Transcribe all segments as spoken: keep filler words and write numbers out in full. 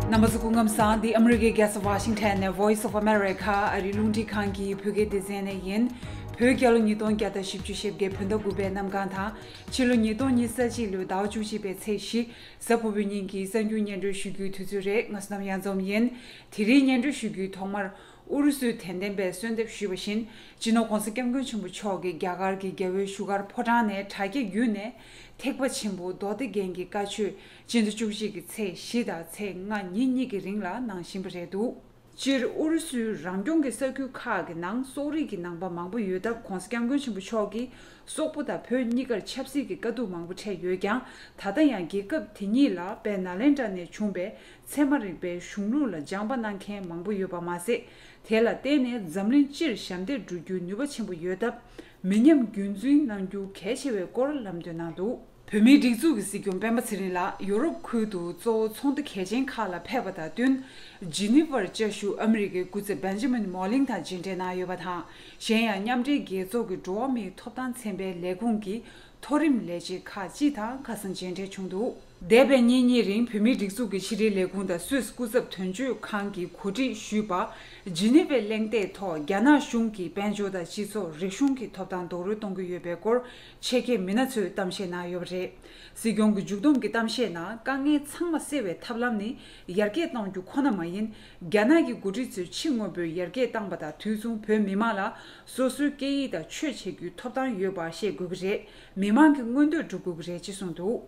རྣམ་པ་ཚོ་སྐུ་ཁམས་བཟང་། འདི་ཨ་མི་རི་ཀའི་རྒྱལ་ས་ཝ་ཤིང་ཊོན་ནས་Voice of America ཨ་རིའི་རླུང་འཕྲིན་ཁང་གི་བོད་སྐད་སྡེ་ཚན་ནས་ཡིན། བོད་རྒྱལ་ལོ་ཉིས་སྟོང་བརྒྱ་དང་བཞི་བཅུ་ཞེ་བརྒྱད་བོད་ཟླ་དགུ་པའི་གནམ་གང་དང་། ཕྱི་ལོ་ཉིས་སྟོང་ཉི་ཤུ་རྩ་གཅིག་ལོའི་ཟླ་བ་བཅུ་གཅིག་པའི་ཚེས་བཞི། གཟའ་ཕུར་བུའི་ཉིན་གྱི་གསར་འགྱུར་སྙན་སྒྲོན་ཞུ་རྒྱུའི་དུས་ཚོད་རེད། ང་བསོད་ནམས་གཡང་འཛོམས་ཡིན། དེ་རིང་སྙན་སྒྲོན་ཞུ་རྒྱུའི་ཐོག་མར། ཨུ་རུ་སུའི་དད་ལྡན་པས་གསོལ་འདེབས་ཞུས་པ་བཞིན། སྤྱི་ནོར་༧གོང་ས་༧སྐྱབས་མགོན་ཆེན་པོ་མཆོག་གིས་རྒྱ་གར་གྱི་རྒྱལ་བའི་བཞུགས་སྒར་ཕོ་བྲང་ནས་དྲ་རྒྱ་བརྒྱུད་ནས་ཐེག་པ་ཆེན་པོ་མདོ་སྡེ་རྒྱན་གྱི་བཀའ་ཆོས་སྤྱི་ཟླ་བཅུ་གཅིག་གི་ཚེས་བཞི་དང་ཚེས་ལྔ་ཉིན་གཉིས་ཀྱི་རིང་ལ་གནང་བཞིན་པ་རེད་འདུག་སྤྱིར་ཨུ་རུ་སུའི་རང་སྐྱོང་གི་ས་ཁུལ་ཁག་གི་ནང་སོག་རིགས་ཀྱི་ནང་པ་མང་པོ་ཡོད་སྟབས། ༧གོང་ས་༧སྐྱབས་མགོན་ཆེན་པོ་མཆོག་གིས་སོག་པོ་དང་བོད་གཉིས་ཀར་ཆབ་སྲིད་ཀྱི་དཀའ་སྡུག་མང་པོ་འཕྲད་ཡོད་ཀྱང་། ད་ལྟ་ཡང་རྒྱལ་ཁབ་དེ་གཉིས་ལ་དཔལ་ནཱ་ལེནྡྲ་ནས་བྱུང་བའི་ཚད་མ་རིག་པའི་གཞུང་ལུགས་ལ་སྦྱངས་པ་གནང་མཁན་མང་པོ་ཡོད་པ་མ་ཟད། དེ་ལ་བརྟེན་ནས་འཛམ་གླིང་སྤྱིར་ཞབས་འདེགས་སྒྲུབ་རྒྱུའི་ནུས་པ་ཆེན་པོ་ཡོད་སྟབས། མི་ཉམས་རྒྱུན་འཛིན་གནང་རྒྱུ་གལ་ཆེ་བའི་སྐོར་ལམ་སྟོན་གནང་འདུག་བོད་མིའི་སྒྲིག་འཛུགས་ཀྱི་སྲིད་སྐྱོང་སྤེན་པ་ཚེ་རིང་ལགས་ཡོ་རོབ་ཁུལ་དུ་གཙོ་བོ་ཚོགས་འདུ་གལ་ཆེན་ཁག་ལ་ཕེབས་པ་དང་བསྟུན། ཇི་ནི་ཝར་བཅའ་བཞུགས་ཨ་མི་རི་ཀའི་སྐུ་ཚབ་བེན་ཇི་མིན་མོ་ལིང་དང་མཇལ་འཕྲད་གནང་ཡོད་པ་དང་། གཞན་ཡང་མཉམ་འབྲེལ་རྒྱལ་ཚོགས་ཀྱི་འགྲོ་བ་མིའི་ཐོབ་ཐང་ཚན་པའི་ལས་ཁུངས་ཀྱི་མཐོ་རིམ་ལས་བྱེད་ཁག་ཅིག་དང་ཁ་སང་མཇལ་འཕྲད་བྱུང་འདུག་འདས་པའི་ཉིན་གཉིས་རིང་བོད་མིའི་སྒྲིག་འཛུགས་ཀྱི་ཕྱི་དྲིལ་ལས་ཁུངས་དང་སུད་སི་སྐུ་ཚབ་དོན་གཅོད་ཁང་གིས་གོ་སྒྲིག་ཞུས་པ། ཇི་ནི་ཝའི་གླེང་སྟེགས་ཐོག་རྒྱ་ནག་གཞུང་གིས་དཔལ་འབྱོར་དང་སྤྱི་ཚོགས་རིག་གཞུང་གི་ཐོབ་ཐང་རྡོག་རོལ་གཏོང་གི་ཡོད་པའི་སྐོར་ཆེད་མཁས་མི་སྣ་ཚོས་གཏམ་བཤད་གནང་ཡོད་པ་རེད། སྲིད་སྐྱོང་གི་མཇུག་བསྡོམས་ཀྱི་གཏམ་བཤད་ནང་། དཀའ་ངལ་ཚང་མ་སེལ་བའི་ཐབས་ལམ་ནི་ཡར་རྒྱས་གཏོང་རྒྱུ་ཁོ་ན་མ་ཡིན། རྒྱ་ནག་གི་འགོ་ཁྲིད་ཚོས་ཕྱི་དངོས་པོའི་ཡར་རྒྱས་བཏང་པ་དང་དུས་མཚུངས་བོད་མི་མང་ལ་སོ་སོའི་སྐད་ཡིག་དང་ཆོས་བྱེད་རྒྱུའི་ཐོབ་ཐང་ཡོད་པ་ཤེས་དགོས་ཀྱི་རེད། མི་མང་གི་མངོན་འདོད་སྒྲུབ་དགོས་ཀྱི་རེད་ཅེས་གསུངས་འདུག་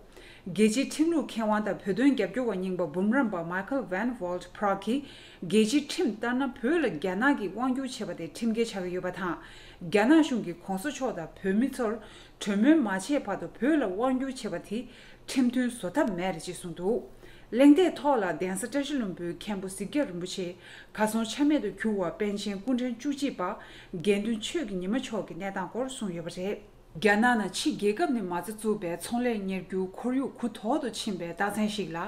རྒྱལ་སྤྱིའི་ཁྲིམས་ལུགས་མཁས་དབང་དང་བོད་དོན་རྒྱབ་སྐྱོར་བ་རྙིང་པ་འབུམ་རམས་པ་Michael Van Walt Praag གིས། རྒྱལ་སྤྱིའི་ཁྲིམས་ལྟར་ན། བོད་ལ་རྒྱ་ནག་གིས་དབང་བསྒྱུར་བྱས་པ་དེ་ཁྲིམས་འགལ་ཆགས་ཀྱི་ཡོད་པ་དང་། རྒྱ་ནག་གཞུང་གིས་༧གོང་ས་མཆོག་དང་བོད་མི་ཚོར་གྲོས་མོལ་མ་བྱས་བར་དུ་བོད་ལ་དབང་བསྒྱུར་བྱས་པ་དེ་ཁྲིམས་མཐུན་བཟོ་ཐབས་མེད་རེད་ཅེས་གསུངས་འདུག་གླེང་སྟེགས་ཐོག་ལ་གདན་ས་བཀྲ་ཤིས་ལྷུན་པོའི་མཁན་པོ་གཟིག་རྒྱབ་རིན་པོ་ཆེ། གར་སོང་ཆ་མེད་དུ་གྱུར་བ་པཎ་ཆེན་སྐུ་ཕྲེང་བཅུ་གཅིག་པ་དགེ་འདུན་ཆོས་ཀྱི་ཉི་མ་མཆོག་གི་གནས་སྟངས་སྐོར་གསུངས་ཡོད་པ་རེད། རྒྱ་ནག་ནང་ཕྱི་རྒྱལ་ཁབ་ནས་མ་རྩ་བཙུགས་པའི་ཚོང་ལས་གཉེར་རྒྱུའི་ཁོར་ཡུག་གུ་དོག་ཏུ་ཕྱིན་པའི་རྟགས་མཚན་ཞིག་ལ།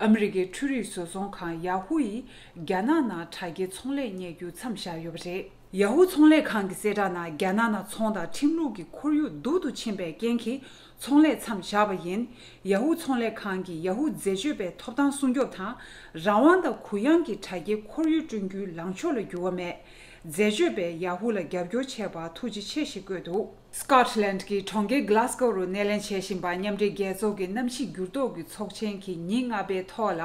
ཨ་མི་རི་ཀའི་འཕྲུལ་རིག་བཟོ་ཚོང་ཁང་Yahoo ཡིས་རྒྱ་ནག་ནང་དྲ་རྒྱའི་ཚོང་ལས་གཉེར་རྒྱུ་མཚམས་བཞག་ཡོད་པ་རེད། Yahoo ཚོང་ལས་ཁང་གི་གསལ་བསྒྲགས་ནང་། རྒྱ་ནག་ནང་ཚོང་དང་ཁྲིམས་ལུགས་ཀྱི་ཁོར་ཡུག་སྡུག་ཏུ་ཕྱིན་པའི་རྐྱེན་གྱིས་ཚོང་ལས་མཚམས་བཞག་པ་ཡིན། Yahoo ཚོང་ལས་ཁང་གིས་Yahoo འཛད་སྤྱོད་པའི་ཐོབ་ཐང་སྲུང་སྐྱོབ་དང་། རང་དབང་དང་གུ་ཡངས་ཀྱི་དྲ་རྒྱའི་ཁོར་ཡུག་བསྐྲུན་རྒྱུའི་ལངས་ཕྱོགས་ལ་འགྱུར་བ་མེད། འཛད་སྤྱོད་པས་Yahoo ལ་རྒྱབ་སྐྱོར་བྱས་པར་ཐུགས་རྗེ་ཆེ་ཞེས་བཀོད་འདུག Scotland གྱི་གྲོང་ཁྱེར་Glasgow རུ་སྣེ་ལེན་བྱེད་བཞིན་པ། མཉམ་འབྲེལ་རྒྱལ་ཚོགས་ཀྱི་གནམ་གཤིས་འགྱུར་ལྡོག་གི་ཚོགས་ཆེན་གྱི་ཉིན་ལྔ་པའི་ཐོག་ལ།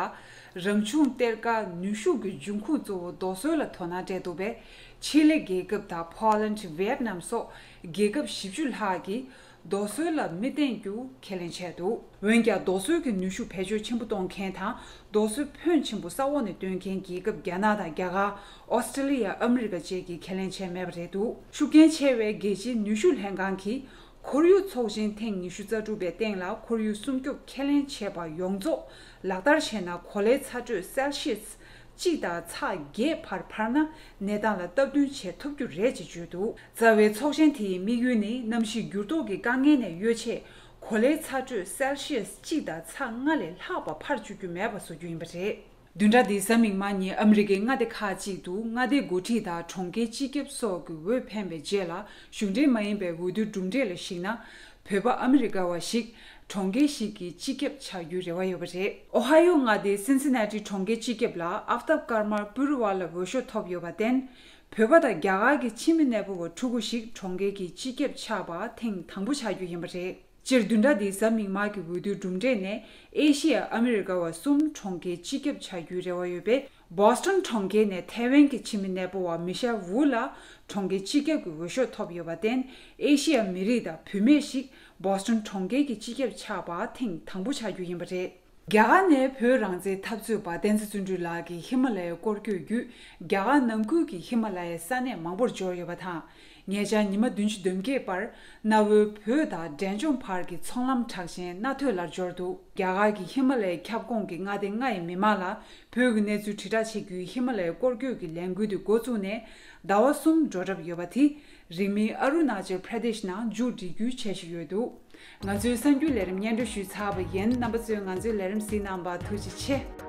རང་བྱུང་གཏེར་ཁ་ནུས་ཤུགས་ཀྱི་འབྱུང་ཁུངས་གཙོ་བོ་རྡོ་སོལ་ལ་དོ་སྣང་སྤྲད་འདུག་པས། ཆི་ལི་རྒྱལ་ཁབ་དང་Poland Vietnam སོགས་རྒྱལ་ཁབ་བཞི་བཅུ་ལྷག་གིས་རྡོ་སོལ་ལ་མི་བརྟེན་རྒྱུ་ཁས་ལེན་བྱས་འདུག་འོན་ཀྱང་། རྡོ་སོལ་གྱི་ནུས་ཤུགས་བེད་སྤྱོད་ཆེན་པོ་གཏོང་མཁན་དང་། རྡོ་སོལ་ཕོན་ཆེན་པོ་ས་འོག་ནས་བཏོན་མཁན་རྒྱལ་ཁབ་རྒྱ་ནག་དང་རྒྱ་གར། ཨོ་སི་ཀྲི་ལི་ཡ། ཨ་མི་རི་ཀ་བཅས་ཀྱིས་ཁས་ལེན་བྱས་མེད་པ་རེད་འདུག་ཤུགས་རྐྱེན་ཆེ་བའི་རྒྱལ་སྤྱིའི་ནུས་ཤུགས་ལྷན་ཁང་གིས། ཁོར་ཡུག་ཚོགས་ཆེན་ཐེངས་ཉི་ཤུ་རྩ་དྲུག་པའི་སྟེང་ལ། ཁོར་ཡུག་སྲུང་སྐྱོབ་ཁས་ལེན་བྱས་པ་ཡོངས་རྫོགས་ལག་བསྟར་བྱས་ན། གོ་ལའི་ཚ་དྲོད་སེལ་ཤི་ཡས་གཅིག་དང་ཚེག་བརྒྱད་བར་འཕར་ན། གནས་སྟངས་ལ་སྟབས་བསྟུན་བྱེད་ཐུབ་རྒྱུ་རེད་ཅེས་བརྗོད་འདུག་རྩ་བའི་ཚོགས་ཆེན་དེའི་དམིགས་ཡུལ་ནི། གནམ་གཤིས་འགྱུར་ལྡོག་གི་དཀའ་ངལ་ནས་གཡོལ་ཆེད། གོ་ལའི་ཚ་དྲོད་སེལ་ཤི་ཡས་གཅིག་དང་ཚེག་ལྔ་ལས་ལྷག་པ་འཕར་བཅུག་རྒྱུ་མེད་པ་བཟོ་རྒྱུ་ཡིན་པ་རེད། བདུན་ཕྲག་འདིའི་གཟའ་མིག་དམར་ཉིན། ཨ་མི་རི་ཀའི་མངའ་སྡེ་ཁག་ཅིག་ཏུ་མངའ་སྡེའི་འགོ་ཁྲིད་དང་གྲོང་ཁྱེར་སྤྱི་ཁྱབ་སོགས་ཀྱི་འོས་འཕེན་པའི་རྗེས་ལ། གཞུང་འབྲེལ་མ་ཡིན་པའི་འོས་བསྡུའི་གྲུབ་འབྲས་ལ་གཞིགས་ན། བོད་པ་ཨ་མི་རི་ཀ་བ་ཞིག་གྲོང་ཁྱེར་ཞིག་གི་སྤྱི་ཁྱབ་ཆགས་རྒྱུའི་རེ་བ་ཡོད་པ་རེད། ཨོ་ཧ་ཡོ་མངའ་སྡེའི་སིན་སི་ན་ཊི་གྲོང་ཁྱེར་སྤྱི་ཁྱབ་ལ་ཨབ་ཏབ་ཀར་མ་པུར་ཝ་ལ་འོས་ཤོག་ཐོབ་ཡོད་པར་བརྟེན། བོད་པ་དང་རྒྱ་གར་གྱི་ཕྱི་མི་གནས་སྤོ་བ་ཕྲུ་གུ་ཞིག་གྲོང་ཁྱེར་གྱི་སྤྱི་ཁྱབ་ཆགས་པ་ཐེངས་དང་པོ་ཆགས་རྒྱུ་ཡིན་པ་རེད། སྤྱིར་བདུན་ཕྲག་འདིའི་གཟའ་མིག་དམར་གྱི་འོས་བསྡུའི་གྲུབ་འབྲས་ནས། ཨེ་ཤི་ཡ་ཨ་མི་རི་ཀ་བ་གསུམ་གྲོང་ཁྱེར་སྤྱི་ཁྱབ་ཆགས་རྒྱུའི་རེ་བ་ཡོད་པས། བོ་སི་ཊོན་གྲོང་ཁྱེར་ནས་ཐའེ་ཝན་གྱི་ཕྱི་མི་གནས་སྤོ་བ་མི་ཤེལ་ཝུ་ལ་གྲོང་ཁྱེར་སྤྱི་ཁྱབ་ཀྱི་འོས་ཤོག་ཐོབ་ཡོད་པར་བརྟེན། ཨེ་ཤི་ཡ་མི་རིགས་དང་བུད་མེད་ཞིག་བོ་སི་ཊོན་གྲོང་ཁྱེར་གྱི་སྤྱི་ཁྱབ་ཆགས་པ་ཐེངས་དང་པོ་ཆགས་རྒྱུ་ཡིན་པ་རེད། རྒྱ་གར་ནས་བོད་རང་བཙན་འཐབ་རྩོད་པ་བསྟན་འཛིན་བརྩོན་འགྲུས་ལགས་ཀྱིས་ཧི་མ་ལ་ཡའི་སྐོར་སྐྱོད་བརྒྱུད། རྒྱ་གར་ནང་ཁུལ་གྱི་ཧི་མ་ལ་ཡའི་ས་གནས་མང་པོར་འབྱོར་ཡོད་པ་དང་། ཉེ་ཆར་ཉི་མ་བདུན་ཅུ་དོན་བརྒྱད་པར། གནའ་བོའི་བོད་དང་འབྲས་ལྗོངས་བར་གྱི་ཚོང་ལམ་གྲགས་ཅན་རྣ་ཐོས་ལ་འབྱོར་འདུག་རྒྱ་གར་གྱི་ཧི་མ་ལ་ཡའི་ཁྱབ་ཁོངས་ཀྱི་མངའ་སྡེ་ལྔ་ཡི་མི་མང་ལ། བོད་ཀྱི་གནས་ཚུལ་དྲིལ་བསྒྲགས་བྱེད་རྒྱུའི་ཧི་མ་ལ་ཡའི་སྐོར་སྐྱོད་ཀྱི་ལས་འགུལ་དེ་འགོ་བཙུགས་ནས་ཟླ་བ་གསུམ་འགྲོ་གྲབས་ཡོད་པ་དེ། རིང་མིན་ཨ་རུ་ན་ཅལ་པྲ་དེཤ་ནང་མཇུག་སྒྲིལ་རྒྱུའི་འཆར་གཞི་ཡོད་འདུག་ང་ཚོའི་གསར་འགྱུར་ལས་རིམ་སྙན་སྒྲོན་ཞུས་ཚར་བ་ཡིན། རྣམ་པ་ཚོས་ང་ཚོའི་ལས་རིམ་གཟིགས་གནང་བར་ཐུགས་རྗེ་ཆེ།